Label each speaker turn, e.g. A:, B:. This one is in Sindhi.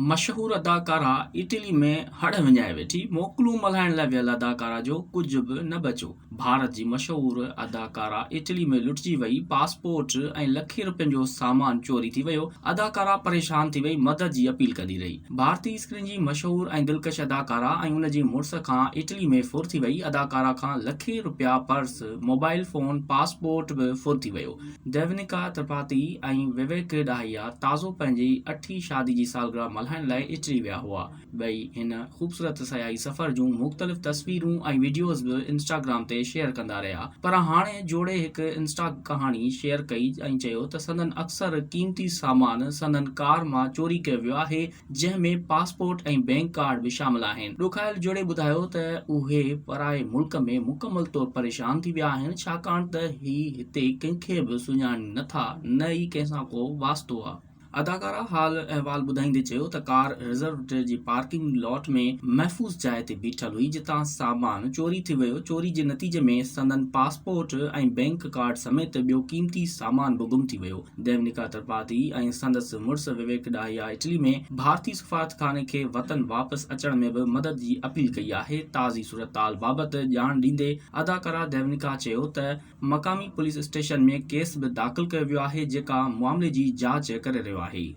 A: مشهور اداڪارا اٽلي ۾ هڙ وڃائي ويٺي، موڪلون ملهائڻ لاء ويل اداڪارا جو ڪجهه به نه بچيو. ڀارت جي مشهور اداڪارا اٽلي ۾ لٽجي وئي، پاسپورٽ ۽ لکين رپين جو سامان چوري ٿي ويو، اداڪارا پريشان ٿي وئي، مدد جي اپيل ڪندي رهي. ڀارتي اسڪرين جي مشهور ۽ دلڪش اداڪارا ۽ ان جي مڙس کان اٽلي ۾ ڦر ٿي وئي، اداڪارا کان لکين رپيا، پرس، موبائل فون، پاسپورٽ به ڦر ٿي ويو. ديونڪا ترپاتي ۽ وويڪ ڏاهيا تازو پنهنجي اٺين شادي جي سالگرهه ملهائڻ لاء اٽلي ويا هئا. ٻئي هن خوبصورت سياحي سفر جون مختلف تصويرون ۽ وڊيوز به انسٽاگرام تي شيئر ڪندا رهيا پر هاڻي جوڙي هڪ انسٽا ڪهاڻي شيئر ڪئي ۽ چيو ته سندن اڪثر قيمتي سامان سندن ڪار مان چوري ڪيو ويو آهي جنهن ۾ پاسپورٽ ۽ بئنڪ ڪارڊ به شامل آهن. ڏکايل جوڙي ٻڌايو ته اهي پرائي ملڪ ۾ مڪمل طور پريشان ٿي ويا آهن ڇاڪاڻ ته هي هتي ڪنهن کي به سڃاڻين نه ٿا نه ئي ڪنهن سان ڪو واسطو آ. اداڪارا حال احوال ٻڌائيندي چيو ته ڪار ريزروڊ جي پارڪنگ لاٽ ۾ محفوظ جاء تي بيٺل هئي جتان سامان چوري ٿي ويو، چوري جي نتيجي ۾ سندن پاسپورٽ ۽ بئنڪ ڪارڊ سميت ٻيو قيمتي سامان به گم ٿي ويو. ديونڪا ترپاتي ۽ سندس مڙس وويڪ ڏاهيا اٽلي ۾ ڀارتي سفارتخاني کي وطن واپس اچڻ ۾ به مدد جي اپيل ڪئي آهي. تازي صورتحال بابت ڄاڻ ڏيندي اداڪارا ديونڪا چيو ته مقامي پوليس اسٽيشن ۾ ڪيس به داخل ڪيو ويو آهي جيڪا معاملي جي جاچ ڪري رهيو آهي.